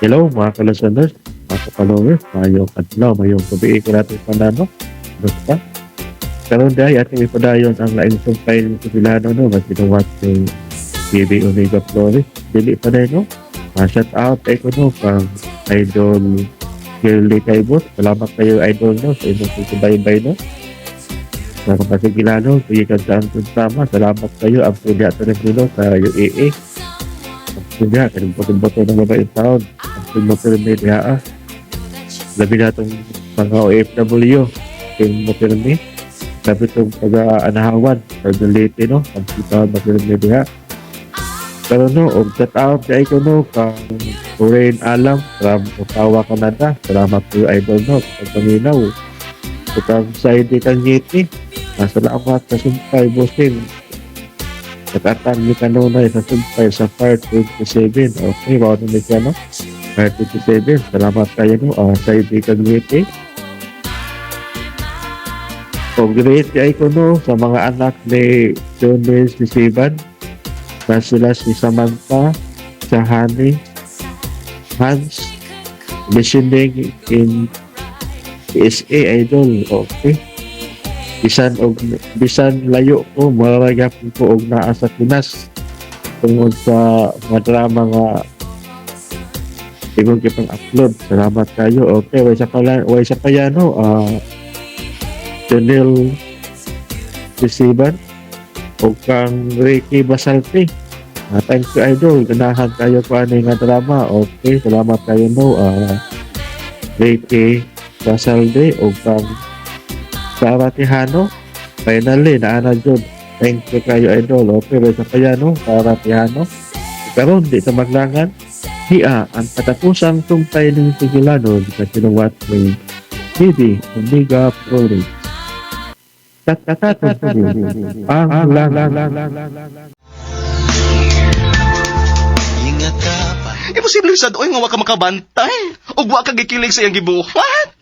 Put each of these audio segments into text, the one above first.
Hello mga ka-listeners, mga ka-followers, mayong adlaw, mayong gabi ko natin panano. Basta. Karon dahil ating ipadayon ang laing sumpay ng Subilano, no, mas ginuwat ni BB Omega Flores. Dili pa na, no? Shout out kay ko, no, kang Idol Girly Kaibot. Salamat kayo, Idol, no, sa inyong pagsubaybay, no. Sa kapatid-gilano, kuyikan sa Anton Tama. Salamat kayo. Ang puli ato ng nilo sa UAA. Ang puli, kanong boto-boto ng babae taon. Ang puli mo pirmi diha. Labi na itong mga OFW. Yung mo pirmi. Sabi itong taga-anahawan. Sa Leyte, no. Ang puli mo pirmi diha. Pero no, og shout out kay ko, no, kang Lorraine Alam from Ottawa, Canada. Salamat po, Idol, no, sa pagpaminaw. Kang Saidi Kangiti. Salamat sa sumpay, bossing. Nakatan ni kanunay sa sumpay sa Fire 27. Okay, wow na siya, no? Fire 27. Salamat kayo, no? Saidi Kangiti. O great kay ko, no, sa mga anak ni Jonas Lisiban. Na sila si Samantha, Sahani, Hans, listening in PSA, Idol. Okay. Bisan og bisan layo ko, maragapon ko og naa sa Pinas tungod sa mga drama nga imong gipang upload. Salamat kayo. Okay, way sa pala, way sa payano, Janelle Resiban o kang Ricky Basalte. Thank you, Idol. Ganahan kayo ko ani nga drama. Okay, salamat kayo, no. Ricky Basalde o kang Sarah Tejano. Finally, naana jud. Thank you kayo, Idol. Okay, way sa payano, Sarah Tejano. Karon di sa maglangan. Hiya ang katapusang tungtay ng Sigilano sa sinuwat ni Bibi Omega Flores. Ang lang. Ingat ka pa. Imposible sad oy nga wa ka makabantay. Ug wa ka gikilig sa iyang gibuhat.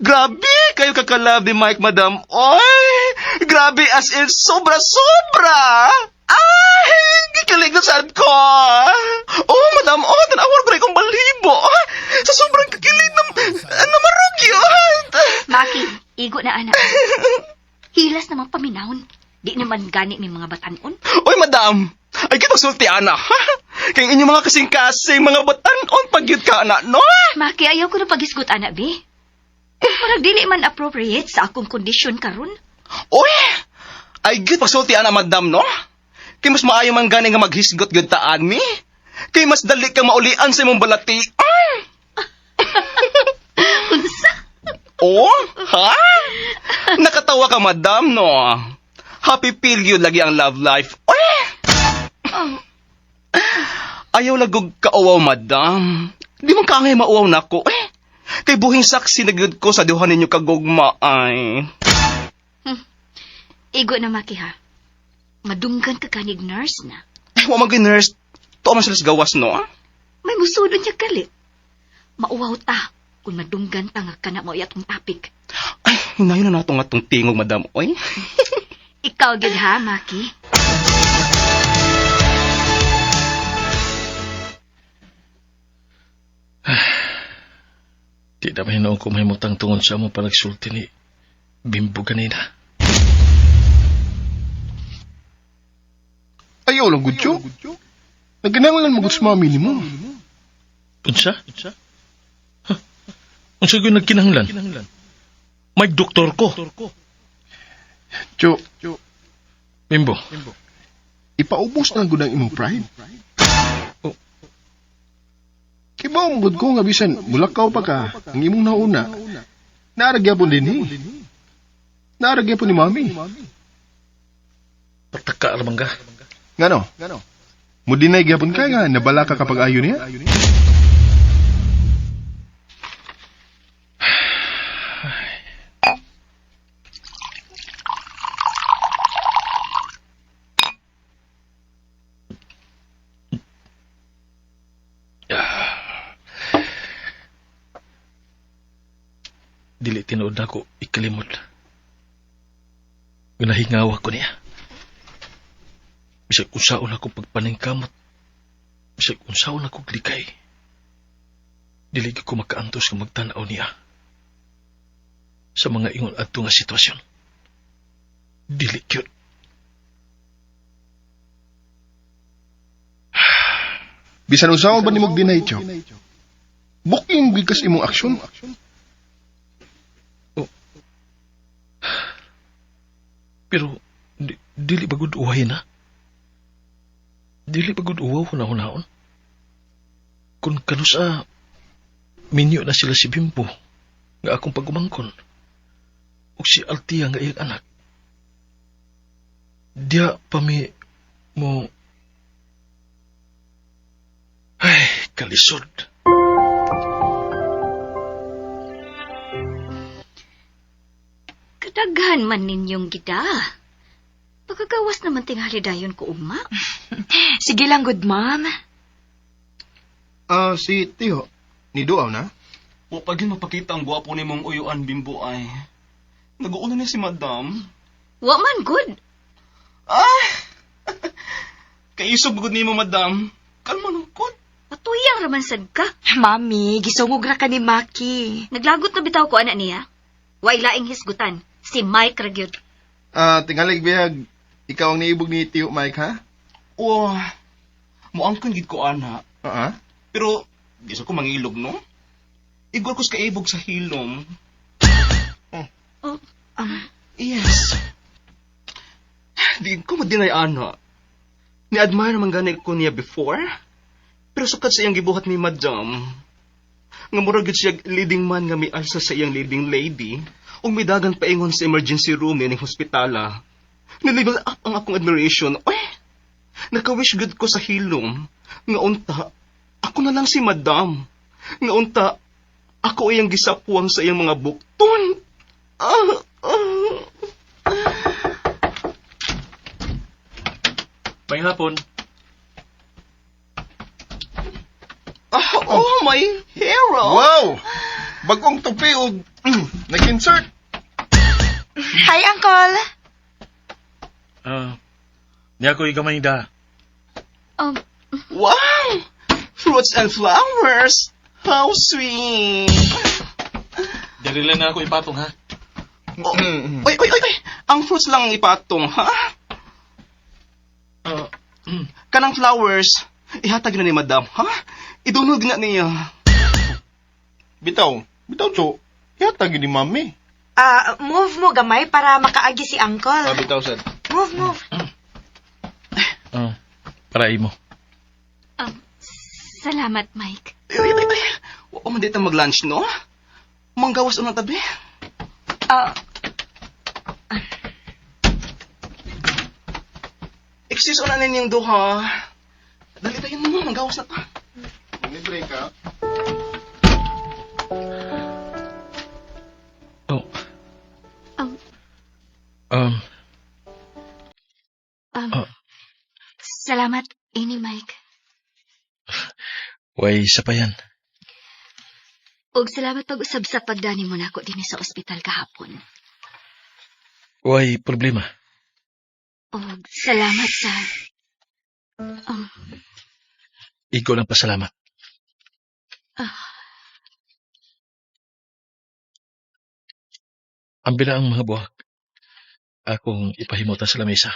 Grabe kayo kakalab ni Mike, madam. Oy, grabe as in sobra-sobra. Ay, gikilig na sad ko. Oh, madam, oh, tanawar ko kong balibo. Sa sobrang kakilig na, na marugyo. Maki, igo na anak. Hilas naman paminawon. Di naman gani may mga batanon. Oy, madam. Ay, kitang sulti, ana. Kay inyong mga kasing-kasing, mga batanon, pagyud ka, ana, no? Maki, ayaw ko na paghisgot, anak, be. Murag dili man appropriate sa akong kondisyon karon. Oy! Ay, gud pagsulti, ana, madam, no? Kay mas maayo man gani nga maghisgot gyud ta ani. Kay mas dali kang maulian sa imong balati. Ay! Unsa? Oh, ha? Nakatawa ka, madam, no? Happy period lagi ang love life. Oy! Oh, Ayaw lagog kauwaw, madam. Di man kaangay mauwaw nako. Eh, kay buhing saksi na gyud ko sa duha ninyo kagugma ay. Igo na, Maki, ha. Madunggan ka kanig nurse na. Ay, wa man gyud nurse. Tuo man sila sa gawas, no? May musulod niya galit. Mauwaw ta kung madunggan ta nga kana mo atong topic. Ay, hinayon na nato nga tong tingog, madam. Oy. Ikaw gyud ha, Maki. Di na mahinoon ko mahimutang tungod sa among panagsulti ni Bimbo ganina. Ayaw lang, Gudyo. Nagkinahanglan mo gud sa mami nimo. Unsa? Huh? Unsa gyud nagkinahanglan? May doktor ko. Cho, Bimbo, ipaubos na lang gud ang imong pride. Oh. Kibaw mo gud ko nga bisan mulakaw pa ka ang imong nauna. Naa ra gyapon dinhi. Naa ra gyapon ni mami. pataka ra man ka. Ngano? Mudinay gyapon ka nga nabala ka kapag ayo niya. Dili tinuod nako ikalimot. Ginahingawa ko niya. Bisag usaon ako pagpaningkamot. Bisag unsaon akong likay. Dili gyud ko makaantos nga magtan-aw niya sa mga ingon adto nga sitwasyon. Dili gyud. Bisan unsaon ba nimog deny, Chow? Booking gyud kas imong aksyon. Pero dili ba gud uwahin ha? Dili ba gud uwaw hunahunahon? Kung kanusa minyo na sila si Bimbo nga akong pagumangkon ug si Altia nga iyang anak. Diya pa mi mo, ay, kalisod. Kadaghan man ninyong gida. Pagkagawas naman tingali dayon ko ugma. Sige lang, good ma'am. Ah, si Tiho, ni Duaw na? Wa pa gyud mapakita ang gwapo nimong uyuan, Bimbo ay. Nag-uuna ni si Madam. Wa man good. Ah! Kaisog gud nimo, Madam. Kalma nang kot. Patuyang raman sad ka. Mami, gisungog ra ka ni Maki. Naglagot na bitaw ko anak niya. Way laing hisgutan. Si Mike ra gyud. Ah, tingalig bihag, ikaw ang niibog ni Tiho Mike, ha? Oh, muangkon gid ko ana. Oo. Pero di sa ko mangilog, no? Igor ko sa kaibog sa hilom. Oh, Yes. Di ko madinay ana. Ni-admire naman gani ko niya before. Pero sukad sa iyang gibuhat ni Madam, nga murag gyud siya leading man nga mialsa sa iyang leading lady, ug midagan paingon sa emergency room nining hospitala. Ni-level up ang akong admiration. Oy, nakawish gud ko sa hilom nga unta ako na lang si Madam. Nga unta ako iyang gisapuang sa iyang mga bukton. Ah, ah. May hapon. Ah, oh, my hero! Wow! Bagong tupi og nag-insert. Hi, Uncle. Ah, niya ko gamay da. Wow! Fruits and flowers! How sweet! Dili lang na ako ipatong ha. Oh, oy, oy, oy, oy! Ang fruits lang ang ipatong, ha? Ah, Kanang flowers, ihatag na ni Madam, ha? Idunog na niya. Bitaw, bitaw, Cho. Ihatag ni Mami. Ah, move mo gamay para makaagi si Uncle. Ah, bitaw, sad. Move, move. Para imo. Salamat, Mike. Ay, ay, ay, ay. Wa man dito mag-lunch, no? Manggawas unang tabi. Ah, Excuse una ninyong duha. Dali tayo mo, manggawas na ta. Libre ka. Oh. Ah. Salamat, ini Mike. Way, isa pa yan. Ug salamat pag-usab sa pagdani mo nako dinhi sa ospital kahapon. Way, problema. Ug salamat sa Ikaw lang pasalamat. Ang bila ang mga buhak. Akong ipahimutan sa lamesa.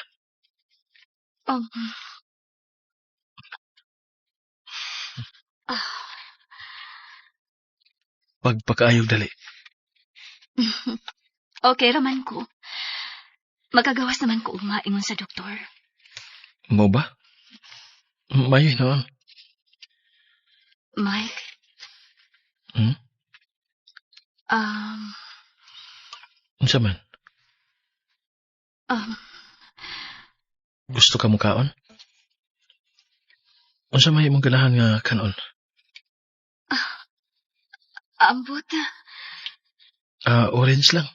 Pagpakaayog dali. Okay raman ko. Magagawas naman ko ugma ingon sa doktor. Mo ba? Mayo noon. Mike? Hmm? Unsa man? Gusto ka mukaon? Unsa may imong ganahan nga kanon? Ambot. Orange lang.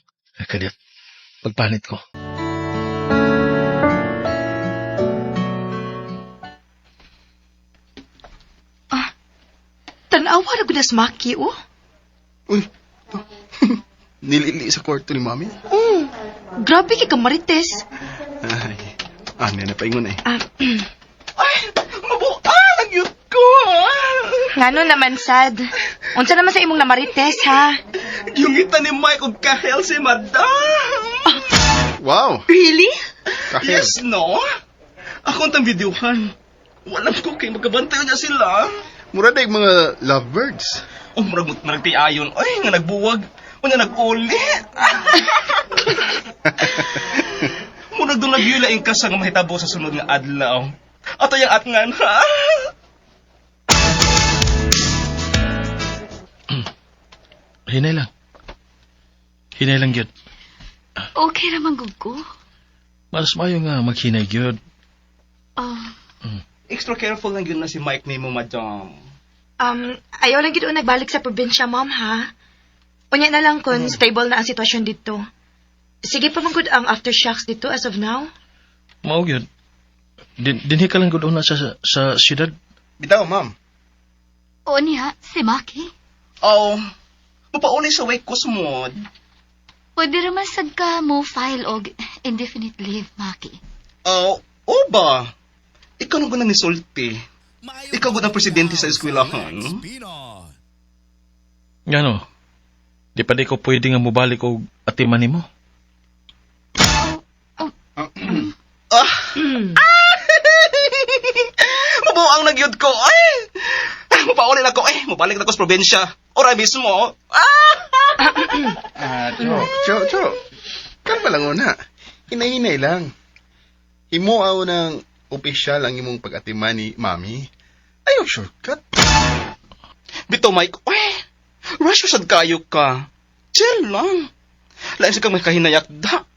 Kadyat. Pagpanit ko. Tanawa ra gud na si Maki, oh. Uy, nilili sa kwarto ni Mami. Grabe kay ka marites. Ay, ano na paingon eh. Ay, mabuang ang yut ko. Ngano naman sad. Unsa naman sa imong namarites ha? Yung ni Mike og kahel si madam. Wow. Really? Kahel. Yes, no? Ako ang videohan. Walang ko kay magkabantay niya sila. Mura day mga lovebirds. Oh, murag murag ayon. Ay, nga nagbuwag. Unya nag-uli. Murag doon nagyula ka sa nga mahitabo sa sunod nga adlaw. Ato yung atngan, ha? Hinay lang. Hinay lang gyud. Okay ra man gud ko. Mas maayo nga maghinay gyud. Ah, Extra careful lang yun na si Mike nimo, madam. Ayaw lang gid nagbalik sa probinsya, ma'am, ha? Unya na lang kung stable na ang sitwasyon dito. Sige pa man gud ang aftershocks dito as of now. Mao gyud. Dinhi ka lang gud una sa syudad. Bitaw, ma'am. o niya, si Maki. Oh, mapauli sa way kusmod. Pwede ra man sad ka mo file og indefinite leave, Maki. Oh, o ba? Ikaw nang gunang nisulti. Ikaw gud ang presidente sa eskwelahan. Ngano? Di pa di ko pwede nga mobalik og atiman nimo. Ah! Mabuang nagyod ko. Ay! Mapauli na ko. Eh, mabalik na ko sa probinsya. Ora mismo. Ah! Ah, Cho, Cho, Cho. Kalma lang una. Hinay-hinay lang. Himuaw ng opisyal ang imong pag-atiman ni Mami. Ayaw shortcut. Bito, Mike. Uy, rush sad kayo ka. Chill lang. Lain sa kang may kahinayakda.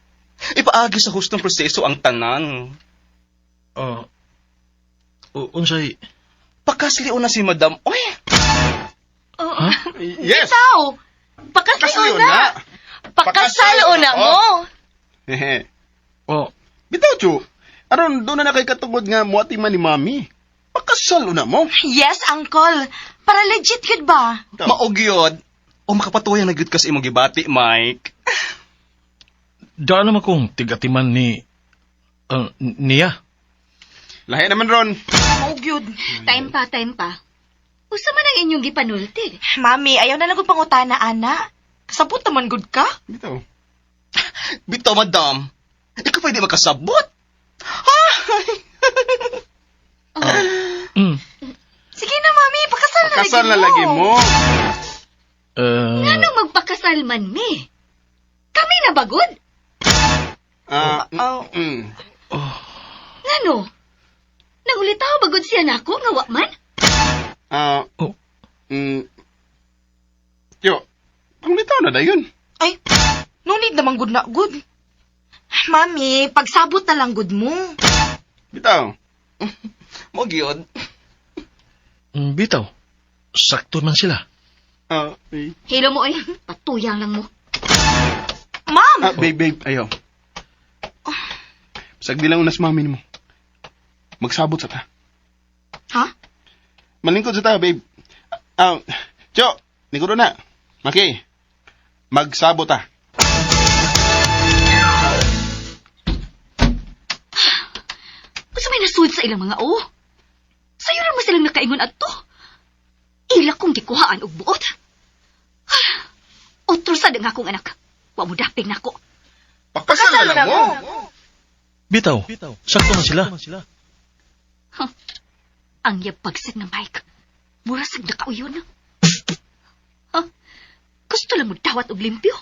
Ipaagi sa hustong proseso ang tanan. Oh. Unsay Pakasli na si Madam. Uy, Oh, Yes! Tao! Pakasal Pakasal una! Pakasal una mo! Hehe. Oh, Bitaw, Cho. Aron, doon na na kay katugod nga muatiman ni Mami. Pakasal una mo. Yes, uncle. Para legit gud ba? Maog yun. O makapatuyan na gyud ka sa imong gibati, Mike. Daan naman kong tigatiman ni niya. Lahi naman ron. Mao gyud. Time pa, time pa. Usa man ang inyong gipanulti. Mami, ayaw na lang gud pangutana, ana. Kasabot naman gud ka. Bitaw. Bitaw, Madam. Ikaw pwede makasabot. Mm. Sige na, mami. Pakasal na Pakasal lagi na lagi mo. Nganong magpakasal man mi? Kami na bagod? Ah, Oh. mm. Ngano? Nangulitaw bagod siya nako nga wa man? Ah, Oh. mm. Yo, panglitaw na dayon. Ay, no need naman gud na gud. Mami, pagsabot na lang gud mo. Bitaw. Maog yun. Bitaw. Sakto man sila. Ah, eh. Hilo mo ay, patuyang lang mo. Ma'am! Ah, babe, babe, ayaw. Sagdi lang unas mami mo. Magsabot sa ta. Ha? Malingkod sa ta, babe. Ah, Cho, nikuro na. Maki, magsabot ta. Unsa may nasud sa ilang mga o? Sayo ra mo silang nakaingon adto. Ila kong gikuhaan og buot. Ah, otro sad ang akong anak. Wa mo daping nako. Pakasal na lang mo. Bitaw. Sakto man sila. Ang yabagsag na Mike. Mura sad nakauyon. Ha? Gusto lang mo dawat og limpyo.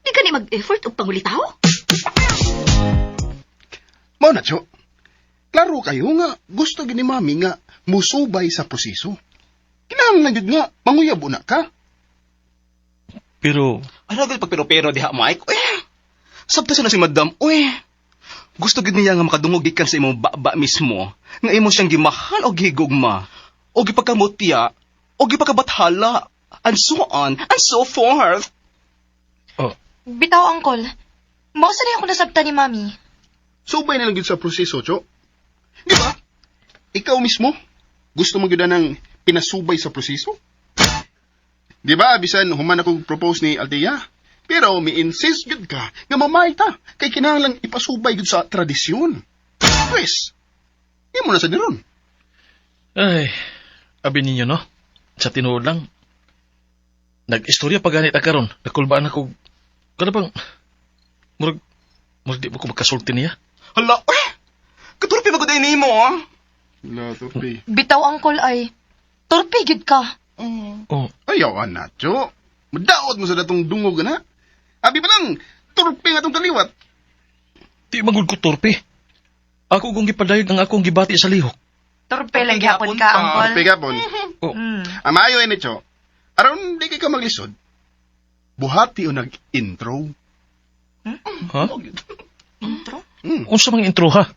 Di ka ni mag-effort og pangulitaw? Mao na, Cho. Klaro kayo nga, gusto gini mami nga musubay sa proseso. Kinahanglan gyud nga, manguyab una ka. Pero Ano gyud pagpero-pero diha, Mike? Uy, sabta sila si Madam. Uy, gusto gyud niya nga makadungog gikan sa imong baba mismo. Nga imo siyang gimahal o gihigugma. O gipagkamutya, o gipakabathala. And so on, and so forth. Oh, Bitaw, uncle. Mao sa ako nasabta ni mami. Subay na lang gyud sa proseso, Cho. Di ba? Ikaw mismo, gusto mo gyud na ng pinasubay sa proseso? Di ba, bisan human akong propose ni Althea? Pero mi insist gyud ka nga mamay ta kay kinahanglan ipasubay gyud sa tradisyon. Pwes, imo na sa niron. Ay, abi ninyo no? Sa tinuod lang, nag-istorya pa ganit karon. Nakulbaan ako. Kana bang, murag di mo ko makasulti niya? Hala, oy! Katurpi ba ko nimo, ah? Wala, torpe. Bitaw, Uncle, ay. Torpe, gyud ka. Oh, Ayaw, ana, Cho. Madaot mo sa datong dungog na. Abi pa lang, torpe nga tong kaliwat. Di magud ko torpe. Ako kung gipadayag ang akong gibati sa lihok. Torpe lang gyapon ka, Uncle. Torpe gapon. Oh, Amayo ini, Cho. Aron di kay ka maglisod. Buhati o nag-intro. Ha? Intro? Unsa mang intro ha?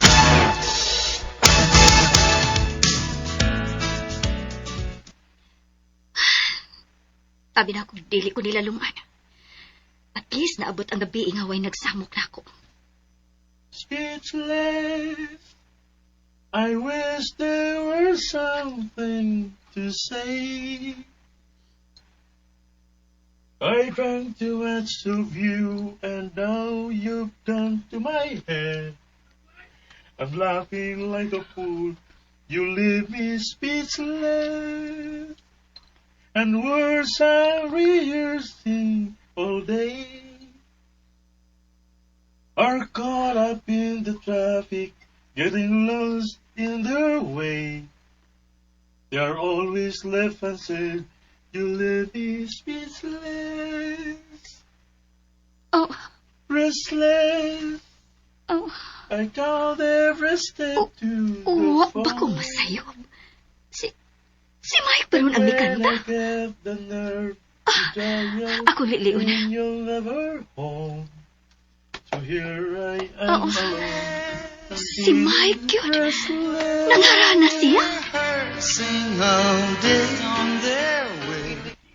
Abi na akong dili ko nila luman. At least naabot ang gabi nga way nagsamok na ako. Speechless. I wish there were something to say. I drank too much of you, and now you've gone to my head. I'm laughing like a fool. You leave me speechless. And words I'm rehearsing all day are caught up in the traffic, getting lost in their way. They are always left unsaid. You leave me speechless, Oh, restless. Oh. I count every step Oh, to the wa ba ko phone. masayop? Si Mike pa ron ang When nikanta. I get the nerve to dial, Ako liliun. and you're never home. So here I am Oo. Alone. Si Mike yun. Nangarana siya.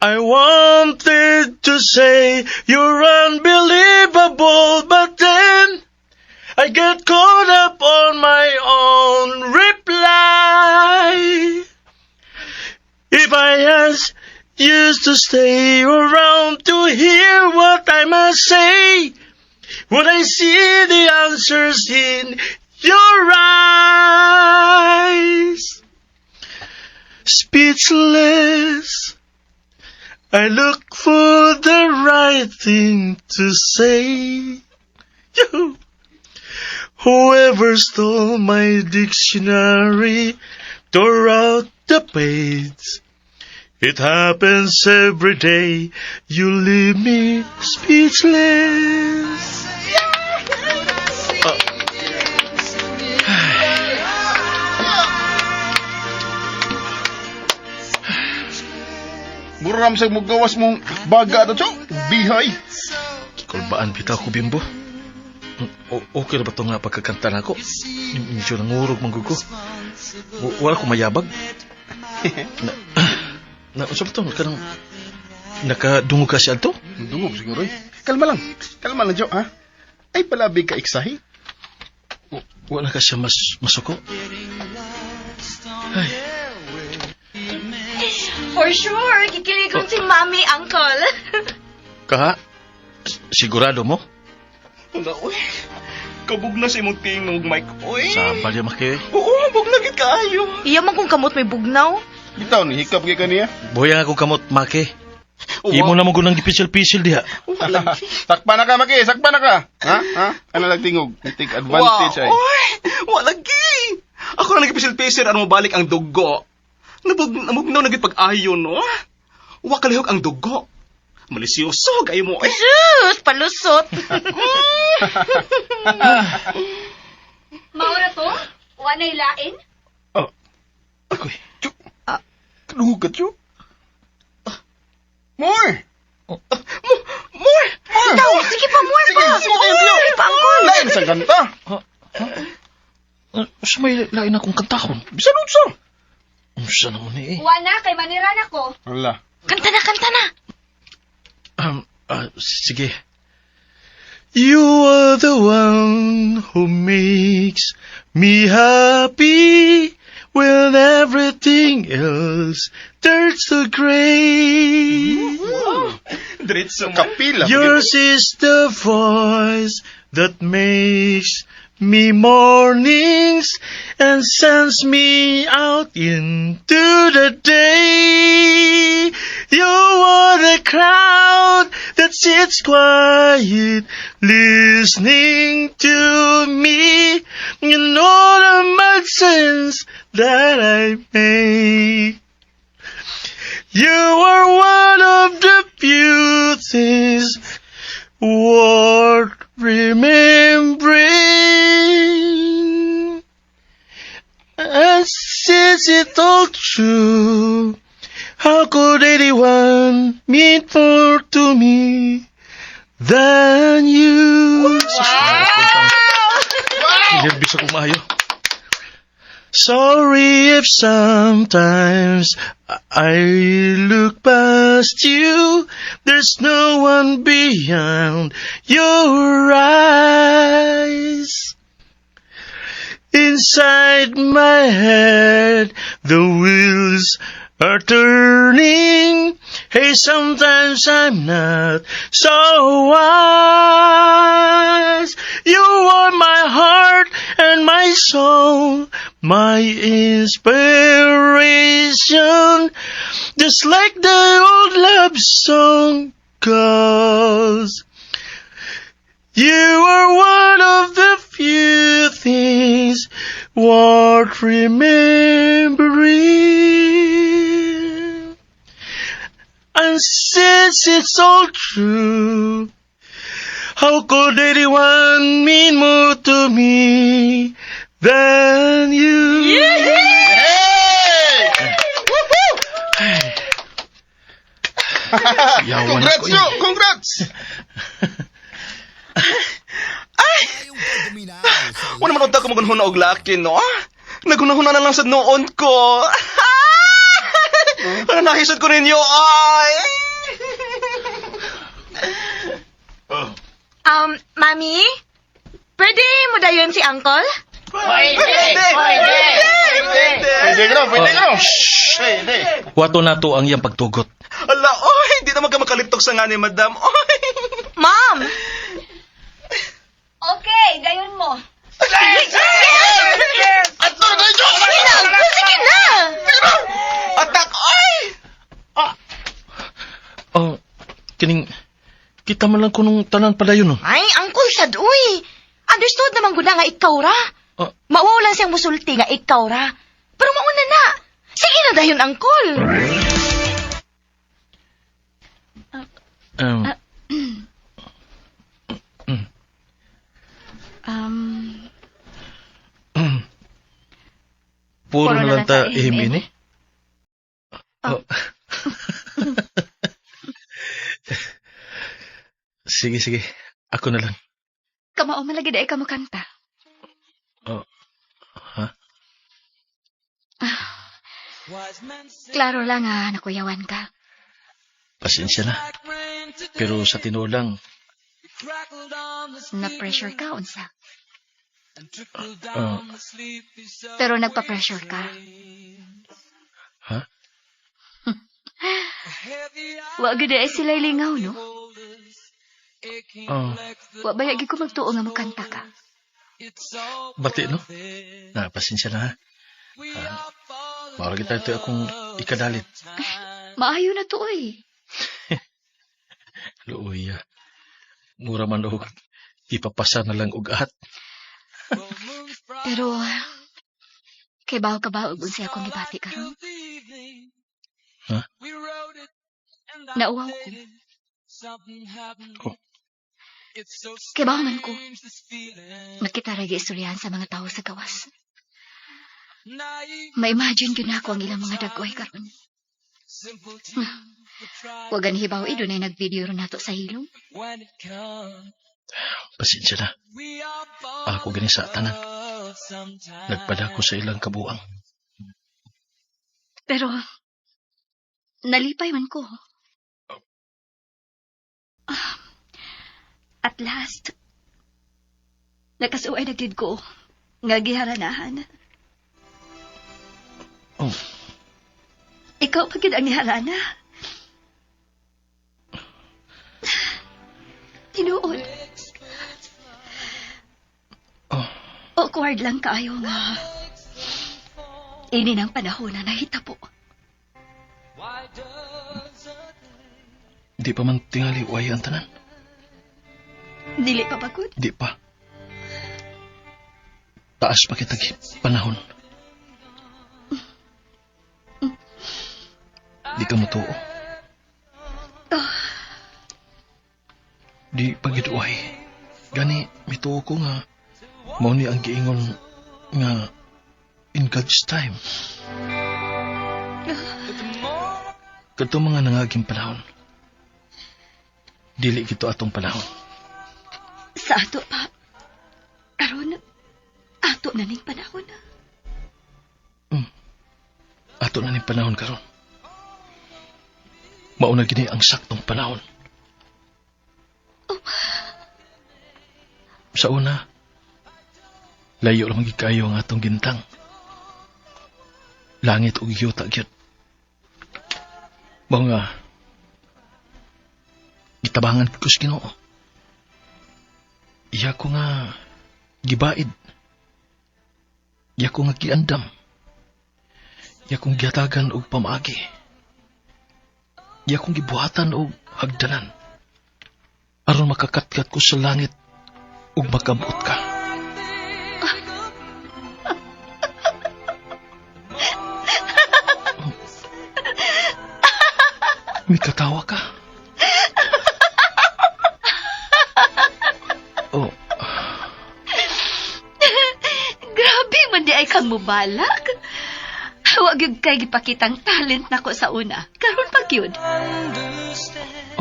I wanted to say you're unbelievable, but then I get caught up on my own reply. If I ask you to stay around to hear what I must say, would I see the answers in your eyes? Speechless. I look for the right thing to say. Yoo-hoo. Whoever stole my dictionary tore out the page. It happens every day. You leave me speechless. Muram sa mugawas mong baga ato, Cho. Bihay. Kulbaan bitaw ko, Bimbo. Okay na ba ito nga pagkakanta na ako? Medyo nangurog man ko. Wala ko mayabag. Na, unsa ba ito? Kanang, nakadungog ka siya ato? Dungog siguro eh. Kalma lang. Kalma lang, Cho, ha? Ay palabi ka iksahi. Wala ka siya mas masuko? Ay, For sure, kikiligon si Mommy, Uncle. Kaha? Sigurado mo? Wala, uy. Kabog na sa imong tingog, Mike. Uy. Sa balya maki. Oo, bugna gid kaayo. Iya man kung kamot may bugnaw. Bitaw ni hikap kay kaniya. Buhay nga akong kamot, Maki. Imo na mo gunang gipisil-pisil diha. Sakpa na ka, Maki. Sakpa na ka. Ha? Ha? Ano lang tingog? Take advantage ay. Uy, wala gi. Ako na nagpisil-pisil aron mobalik ang dugo. Nabugnaw na gid pag-ayo, no? Wa kalihok ang dugo. Malisyoso kayo mo. Eh. Sus, palusot. Maura to? Wa na'y lain? Oh, ako'y. Chu. Kadungog ka, Chu. More! More! More! Ikaw, sige pa, more Sige, pa. sige, sige. Sige pa, Uncle. Lain sa kanta. Sa may lain akong kantakon. Bisan unsa. Unsa naman ni eh. Wa na kay maniran ako. Hala. Kanta na, kanta na. Sige. You are the one who makes me happy when everything else turns to gray. Diretso mo. Kapila. Yours is the voice that makes me mornings and sends me out into the day. You are the crowd that sits quiet, listening to me and all the nonsense that I make. You are one of the few things worth remembering. And since it's all true, how could anyone mean more to me than you? Wow! Nervous ako maayo. Sorry if sometimes I look past you. There's no one beyond your eyes. Inside my head, the wheels are turning. Hey, sometimes I'm not so wise. You are my heart and my soul, my inspiration. Just like the old love song goes. You are one of the few things worth remembering. And since it's all true, how could anyone mean more to me than you? Hey! Yawan Congrats, ako Cho! eh. Congrats! Wala man unta ko magunhuna og laki, no? Nagunahuna na lang sa noon ko. Ano nahisod ko ninyo, ay! Mami? Pwede mo dayon si Uncle? Pwede! Pwede! Pwede! Pwede ka na, pwede ka na. Pwede. Wato na to ang iyang pagtugot. Ala, oy! Di na magka makaliptok sa nga ni madam. Oy! Mom! Okay, dayon mo. Ato na tayo, Cho! Sige na, Uncle! Sige na! Atak, oy! Oh, kining kita man lang kunong tanan padayon no. Ay, Uncle sad, uy! Understood naman gud na nga ikaw ra. Oh. Mauwaw lang siyang musulti nga ikaw ra. Pero mauna na. Sige na dayon, Uncle. Puro Puro na lang ta ihim ihim ini. Oh. Oh. Sige, sige. Ako na lang. Kamao man lagi diay ka mo kanta. Oh. Ha? Klaro lang ah, nakuyawan ka. Pasensya na. Pero sa tinuod lang, Na-pressure ka, unsa. ah, Pero nagpa-pressure ka. Ha? Wa gud ay sila lingaw, no? Oh, Wa ba gyud ko magtuo nga mokanta ka. Bati, no? Na, pasensya na, ha? Ah, mao kita ito akong ikadalit. Maayo na to, oy. Luoy, ah. Mura man og ipapasa na lang og at. Pero, kay bawo ka ba og unsay akong gibati karon? Ha? Nauwaw ko. Oh. Kay bawo man ko. Nakita ra giistoryahan sa mga tawo sa gawas. Ma-imagine gyud nako ang ilang mga dagway karon. Wa gani hibaw eh, dunay nag-video ron nato sa hilom. Pasensya na. Ako gani sa tanan. Nagpada ko sa ilang kabuang. Pero, nalipay man ko. Ah, at last, nakasuway na gyud ko nga giharanahan. Oh. Ikaw pa gyud ang niharana. Tinuod. Oh. Awkward lang kaayo nga. Ini ng panahon na nahitabo. Di pa man tingali way ang tanan. Dili pa pagod? Di pa. Taas pa kitag panahon. Di ka mutuo. Di pagituay. Gani, mituo ko nga mao ni ang giingon nga in God's time. Kadto mga nangaging panahon. Dili gito atong panahon. Sa ato pa. Karon, ato na ning panahon. Ato na ning panahon karon. Mauna gini ang saktong panahon. Sa una, layo lang gyud kayo ang atong gintang. Langit ug yuta gyud. Mao nga gitabangan ko sa Ginoo. Iya ko nga gibaid. Iya ko nga giandam. Iya kong gihatagan og pamaagi. Iya kong gibuhatan og hagdanan. Aron makakatkat ko sa langit ug makamot ka. May katawa ka. Oh, Grabe man di ay kang mubalak. Wa gyud kay gipakitang talent nako sa una. Karon pa gyud.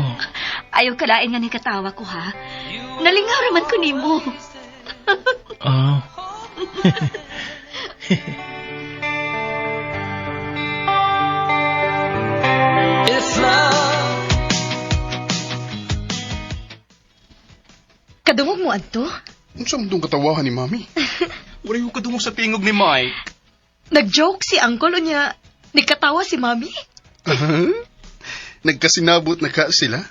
oh, Ayaw kalain nga ni katawa ko ha. Nalingaw raman ko nimo. ah. Kadungog mo adto? Unsa man tong katawahan ni Mami? Wala yung kadungog sa tingog ni Mike. Nag-joke si Uncle unya, nagkatawa si Mami. Nagkasinabot na ka sila?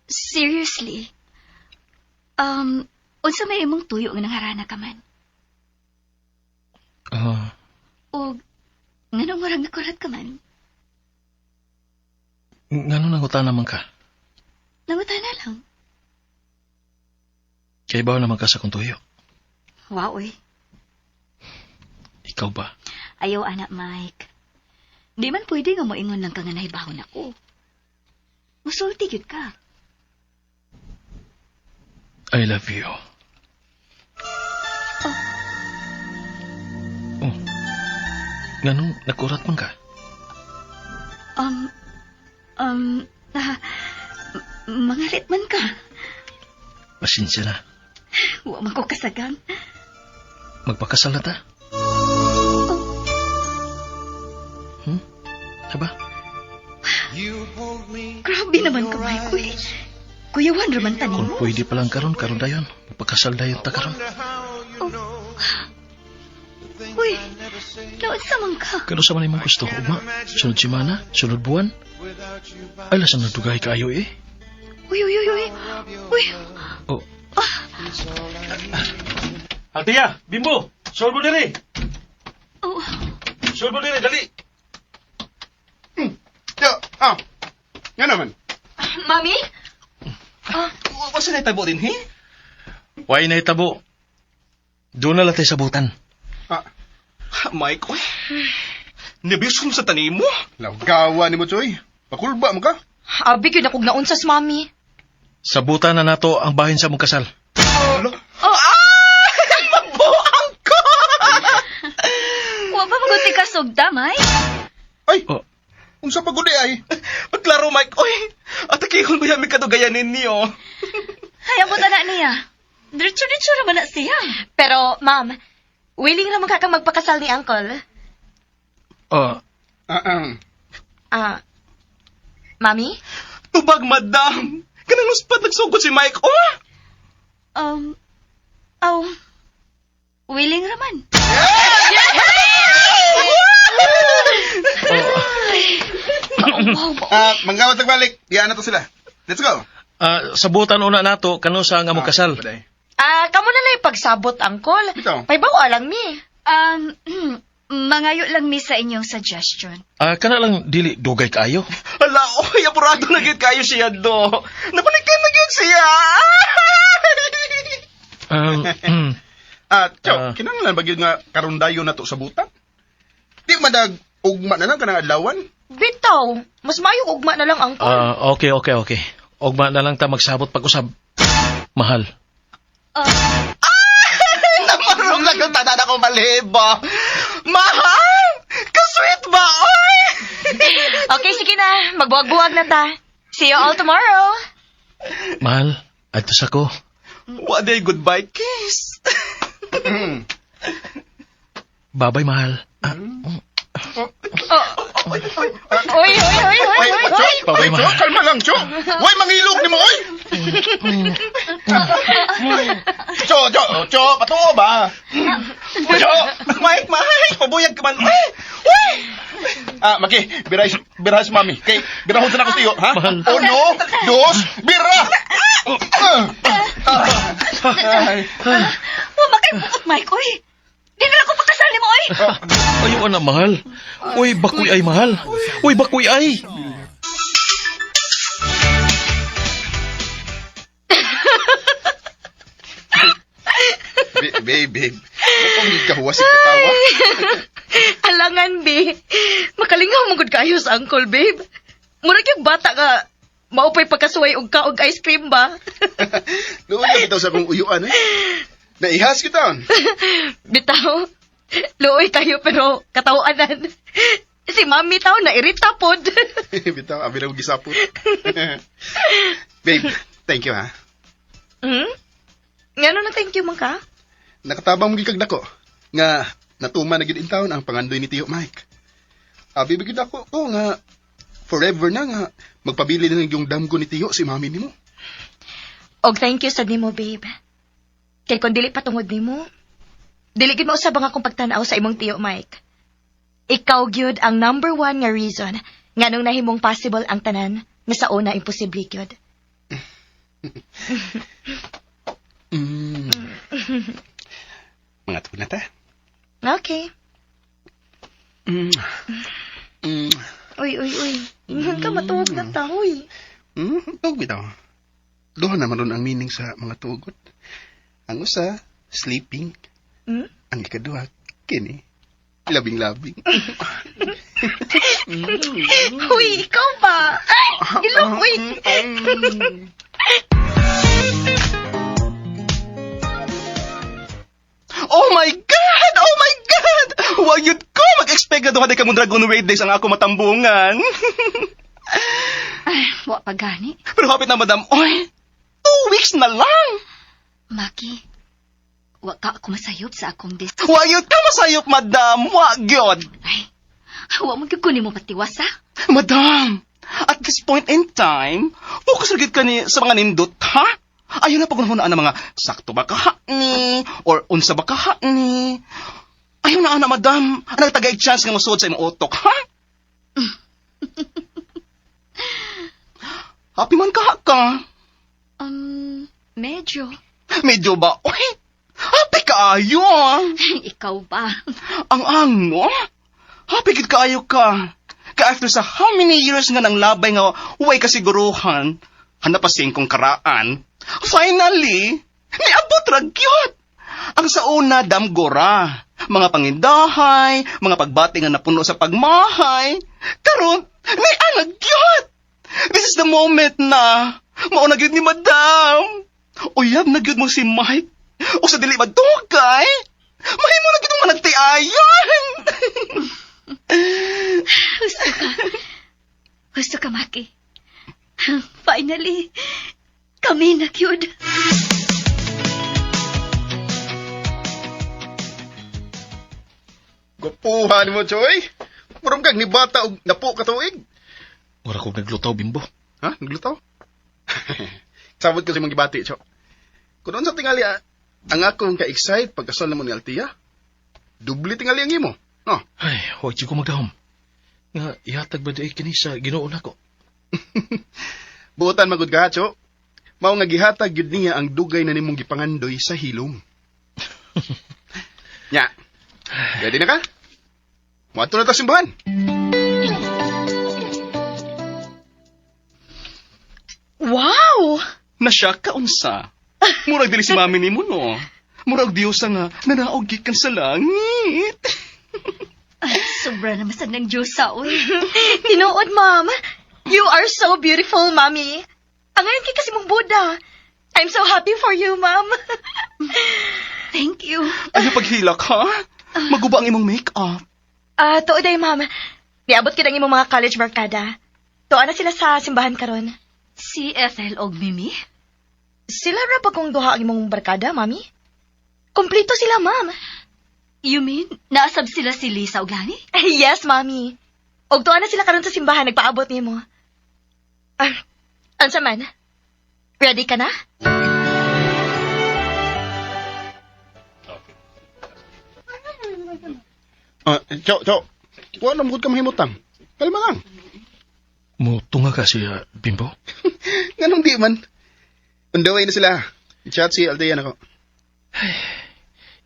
Seriously? Unsa may imong tuyo nga nangarana ka man? Ah, Og nganong murag nakurat ka man? ngano nangutan naman ka? Nangutana lang. Kay bawo naman ka sa kong tuyo. Wow, oy. Ikaw ba? Ayaw, anak Mike. Di man pwede nga moingon lang ka nga nahibahon ako. Musulti gyud ka. I love you. Oh. Nganong nakurat man ka? Um, um, ah, mangalit man ka. Pasensya na. Wa man ko kasagang. Magpakasal na ta. Aba? Grabe naman ka, Mike. Uy, kuyawan raman ta Kung nimo. pwede pa lang karon, karon dayon. Magpakasal dayon ta karon. Uy, naunsa man ka. Kano sa man imong gusto? Ugma? Sunod semana? Sunod buwan? Ay, lasa na dugay kaayo eh. Uy, uy, uy, uy. Uy, Oh, Althea, Bimbo, solve mo diri. oh, Solve mo diri, dali. Yo, ah. Nga naman. Mami? Wasa na itabo din, he? Why na itabo? Doon na latay sabutan. Ah, Mike, oy. Nabis sa tanim mo. lawgawa ni mo, Choy. Pakulba mo ka. Abi gyud akong naunsa sa mami. Sabutan na nato ang bahin sa mong kasal. Alo? Mabuang ko! wa pa maguti ka sugda, Mike. Ay, Oh, unsa pa gud ay? Klaro, Mike, oy. Atakihon mo yami kadugayanin niyo. Hayang mo na niya. Diretso-diretso raman na siya. Pero, ma'am, willing ra man ka kang magpakasal ni Uncle. Oh, Ah, ah. Ah, Mami? tubag, madam. Kanang luspad nagsugod si Mike, oh! Oh, willing raman. Wow, wow. Ah, manggawat tagbalik. Diyan na to sila. Let's go. Ah, sabutan una nato kano sa nga mo kasal. Ah, paday. Ah, kamo na lang pagsabot, Uncle. Bitaw. Paybaw lang mi. Mangayo lang mi sa inyong suggestion. Ah, kana lang dili dugay kaayo. Hala, oy, apurado na gyud kayo siya do. Napalikan na gyud siya. Ah, Cho, Ah. kinahanglan ba gyud nga karon dayon na to sa butan? Di madag ugma na lang kanang adlawan. Bitaw, mas maayo ugma na lang, Uncle. Ah, okay, okay, okay. Ugma na lang ta magsabot pag-usab. Mahal. Namarong na gyud tanan ako malhibo. Mahal! Ka-sweet ba, oy? Okay, sige na. Magbuwag-buwag na ta. See you all tomorrow. Mahal, adto sa ko. What a goodbye kiss. Babay, mahal. Ah, Oh. Oy, oy, oy, oy, oy, Cho, oy. Babay, Cho, mahal. kalma lang, Cho. Way mangilog nimo oy. Cho, Cho, Cho, patuo ba? Cho, Mike, Mike, pabuyag ka man. Uy! Uy! Ah, Maki, biray, biray si mami. Kay, birahon sa na ko tiyo, ha? Mahal. Uno, dos, bira! Ah. Ay. Wa makay buot, Mike, oy. Di na ako pakasal nimo, oy. Ayaw na, mahal. Uy, bakuy ay mahal. Uy, bakuy ay. Babe, babe. Mukhang kahuwas si katawa. Alangan, be. Makalingaw mo gud kayo sa uncle, babe. Murag yung bata ka, maupay pagkasuway og kaog ice cream ba? Doon na bitaw sa akong uyuan, eh. Naihas kita. Bitaw, luoy kayo pero katawanan. Si mami tao na irita pod. Bitaw, abi na kong gisapot. Babe, thank you, ha. Ngano na thank you man ka? Nakatabang mo gikag dako. Nga, natuma na gid in taon ang pangandoy ni Tiyo Mike. Abi bigid ako ko nga forever na nga magpabili na yung damgo ni Tiyo si mami nimo. Og thank you sad nimo, babe. Kay kung dili patungod nimo, dili gid mausab ang akong pagtan-aw sa imong tiyo, Mike. Ikaw gyud ang number one nga reason nganong nahimong possible ang tanan nga sa una imposible gyud. Mga tuon na ta. Okay. Uy, uy, uy. Ingon ka matuog na ta, uy. Tuog bitaw. Duha naman ron ang meaning sa mga tugot. Ang usa, sleeping. Ang ikaduha, kini. Labing-labing. Uy, ikaw ba? Ay, ilok, uy. Oh my God! Oh my God! Wag yun ko mag-expect na duha di ka mong Dragon Wave Days ang ako matambungan. Ay, wa pa gani. Pero hapit na, madam. Oy, 2 weeks na lang! Maki, wa ka ako masayop sa akong dis. Wag yun ka masayop, madam. Wag yun. Ay, wa mo gyud ko nimo patiwas, ha? Madam, at this point in time, focus ra gyud ka ni sa mga nindot, ha? Ayaw na pag-unahunaan ang mga sakto ba ka ha ni or unsa ba ka ha ni. Ayaw na ana, madam. Ang tagay chance nga mosuod sa imong utok, ha? Happy man ka ha ka. Medyo. Medyo ba? Uy, happy kaayo ah. Ikaw ba? Ang ano? Happy gid kaayo ka. Ka after sa how many years nga nang labay nga way kasiguruhan, hana pa singkong karaan. Finally, niabot ra gyud. Ang sa una damgora, mga pangindahay, mga pagbati nga napuno sa pagmahay. Karon, ni anag gyud. This is the moment na mao na gyud ni Madam. Uyab na gyud mo si Mike. O sa dili madugay, mahimo na gyud mong managtiayon. Gusto ka. Gusto ka, Maki. Finally, kami na gyud. Gupuhan mo, Choy. Murong kag ni bata og napo ka tuig. Mura kong naglutaw, bimbo. Ha? Naglutaw? Sabot ko si mong gibati, Cho. Kung sa tingali, ah, ang akong ka-excite pagkasal na mo ni Altia, dubli tingali ang imo. No? Ay, huwag ko magdahom. Nga, ihatag ba di kini sa Ginoo nako? Buotan magud ka, Cho. Mao nga gihatag gyud niya ang dugay na nimong gipangandoy sa hilom. Nya. Ready na ka? Moadto na ta simbahan. Wow! Nasya ka unsa. Murag dili si mami nimo no. Murag Diyosa nga nanaog gikan sa langit. Ay, sobra na masad ng Diyosa, oy. Tinuod, ma'am. You are so beautiful, mommy. Ang ngayon kay kasi mong Buddha. I'm so happy for you, ma'am. Thank you. Ayaw paghilak ha? Maguba ang imong make-up. Ah, tuod ay, ma'am. Niabot kita ang imong mga college barkada. Tuwa na sila sa simbahan karon. Si Ethel og Mimi? Sila ra ba kung duha ang imong barkada, mami? Kompleto sila, ma'am. You mean, naasab sila si Lisa og Lani? Yes, mami. Og tuwa na sila karon sa simbahan nagpaabot nimo. Ah, unsa man? Ready ka na? Ah, Cho, Cho. Wa na mo ka mahimutang. Kalma lang. Mutunga ka siya, Bimbo. Nganong di man? On the way na sila. Chat si Althea nako.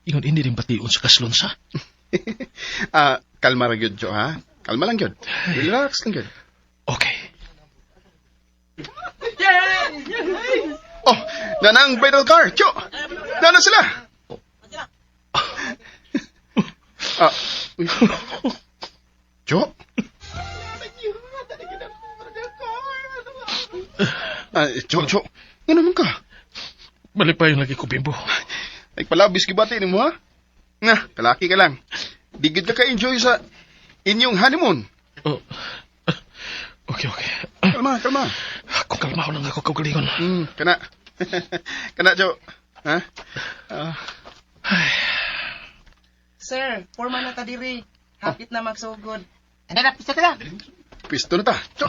Ingon ini rin bation sa kaslon sa. Ah, kalma ra gyud, Cho, ha? Kalma lang gyud. Relax lang gyud. Okay. Oh, nanang bridal car, Cho. Nana sila. Ah, uy. Cho? Ah, Cho, Cho. Ngano man ka? Malipayon lagi ko, Bimbo. Ay, palabis gibati nimo ha? Nga, kalaki ka lang. Di gid ka ka-enjoy sa inyong honeymoon. Oh. Okay, okay. Kalma, kalma. Kung kalma ko lang ako kaugalingon. Kana. Kana, Jo. Ha? Ah, Sir, forma na ta diri. Hapit na magsugod. Ano na, pista ka na. pisto na ta. Jo.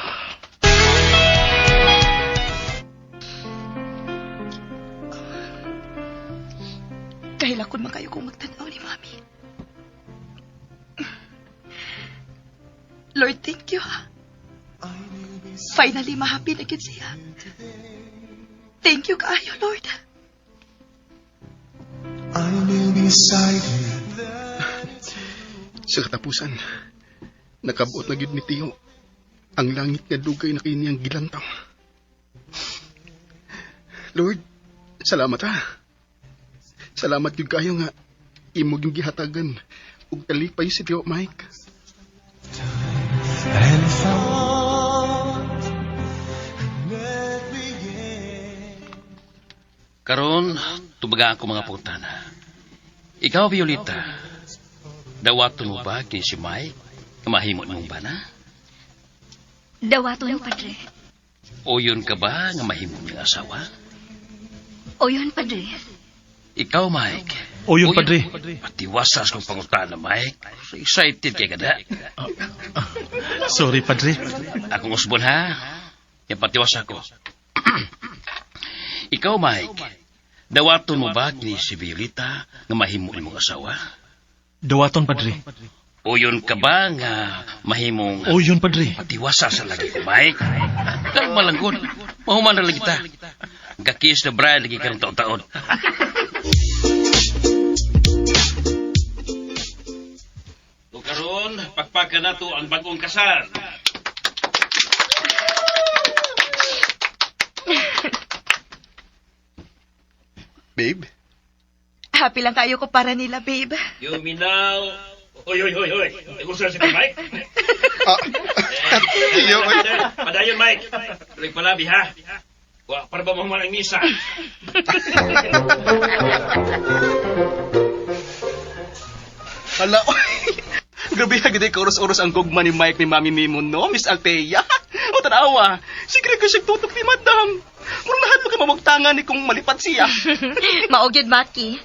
Kahilakon man kayo kung magtanaw ni Mami. Lord, thank you, ha. Finally, mahappy na gid siya. Thank you kaayo, Lord. Sa katapusan, nakabuot na gid ni Tiyo ang langit nga dugay na kiniyang gilantaw. Lord, salamat ha. Salamat gyud kayo nga imo gyud gihatagan og kalipay si Tiyo Mike. Karon, tubaga ako mga putana. Ikaw, Violeta, dawaton mo ba kini si Mike? Nga mahimo mong bana? Dawaton, Padre. O yun ka ba nga mahimo niyang asawa? O yun, Padre. Ikaw, Mike. O yun, Padre. Patiwasa sa kong pangutana, Mike. So excited kay kada. Sorry, Padre. Akong usbon, ha? Yan patiwasa ko. Ikaw, Mike. Dawaton mo ba kini si Violeta nga mahimo imong asawa? Dawaton, Padre. O yun ka ba nga mahimong O yun, Padre. Patiwasa sa lagi ko, Mike. Kalma lang gud. Mahuman na lagi ta. Gakis na Brian lagi karong taon-taon. O karon, pagpaka na to ang bagong kasal. Babe, Happy lang kayo ko para nila, babe. You mean now? Oy, oy, oy, oy. Gusto na si Mike? Ah, Tiyo, oy. Padayon, Mike. Tuloy palabi, ha? Wa, para ba mahuman ang misa? Hala, oy. Grabe ha, gid ka oras-oras ang gugma ni Mike ni Mami nimo, no, Miss Althea? O tanawa, sige ko siya tutok ni Madam. Murag nahadlo ka mamugtangan ni kung malipat siya. Mao gyud, Maki.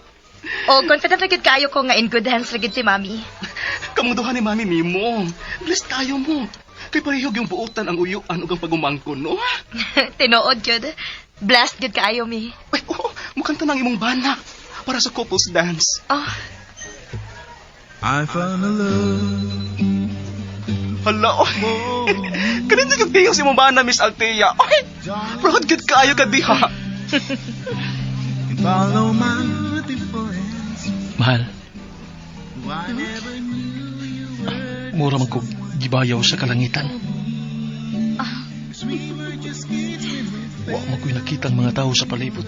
O, confident na gyud kayo ko nga in good hands ra gyud si Mami. Kamong duha ni Mami nimo. Blessed kayo mo. Kay parehog yung buotan ang uyuan ug ang pagumangkon, no? Tinuod gyud. Blessed gyud kaayo mi. Ay, oo, mukhang tanang imong bana para sa couples dance. Oh, I found a love Hala, oy. Kanin sa kagtiyo si imong bana, Miss Althea. Oy, proud gud kaayo ka diha. And follow my voice. Mahal, I never knew you were. Mura man kog gibayaw sa kalangitan. 'Cause we were just kids when we Wa man ko'y nakitang mga tao sa palibot.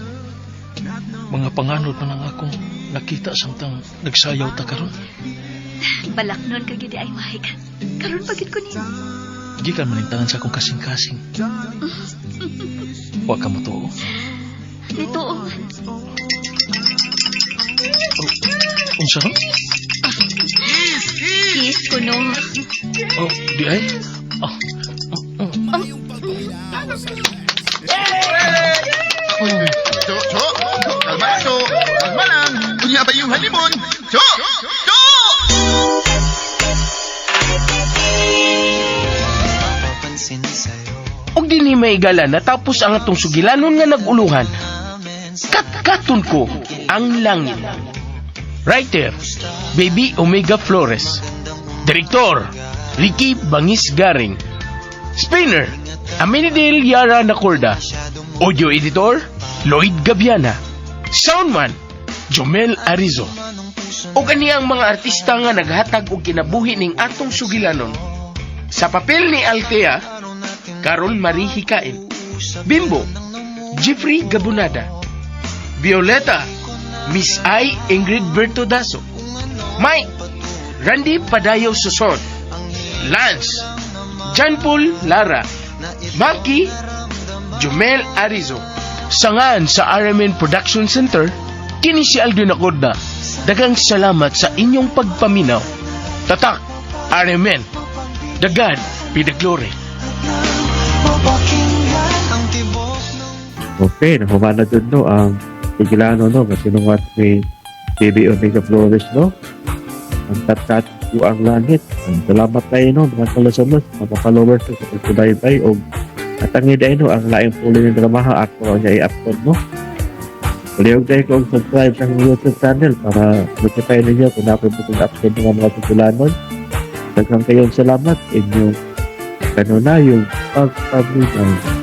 Mga panganod man ang akong nakita samtang nagsayaw ta karon. Balaknon ka gyud ay, Mike. Karon pa gyud ko nimo. Gikan man tanan sa akong kasing-kasing. Wa ka motuo? Nituo. Unsa ron? Kiss ko no. Oh, di ay. Oh. Cho, Cho, kalma lang, Cho. Kalma lang. Unya ba yung honeymoon? Cho! Cho! Og dinhi mahigala natapos ang atong sugilanon nga nag-uluhan. Katkaton Ko ang Langit. Writer, Baby Omega Flores. Director, Ricky Bangis Garing. Spinner, Aminidil Yara Nacorda. Audio Editor, Lloyd Gabiana. Soundman, Jomel Arizo. Ug ani ang mga artista nga naghatag og kinabuhi ning atong sugilanon. Sa papel ni Althea, Carol Marie Hikain. Bimbo, Jeffrey Gabunada. Violeta, Miss I. Ingrid Bertodaso. Mike, Randy Padayaw Suson. Lance, John Paul Lara. Maki, Jumel Arizo. Sangan sa RMN Production Center, kini si Aldo Nacorda. Daghang salamat sa inyong pagpaminaw. Tatak, RMN. The God be the glory. Okay, nahuman na dun, no, ang Tigilano, no, nga sinuwat ni Baby Omega Flores, no? Ang Katkat Ko ang Langit. Ang salamat tayo, no, mga kalasamas, mga followers, no, sa pagsubaybay, o at ang ida, no, ang laing puli ng dramaha, ako niya i-upload, no? Palihog tayo kung subscribe sa akong YouTube channel para notify ninyo kung ako'y butong upload ng mga tugulanon. Daghang kayong salamat inyong kanunayong pagpaminaw.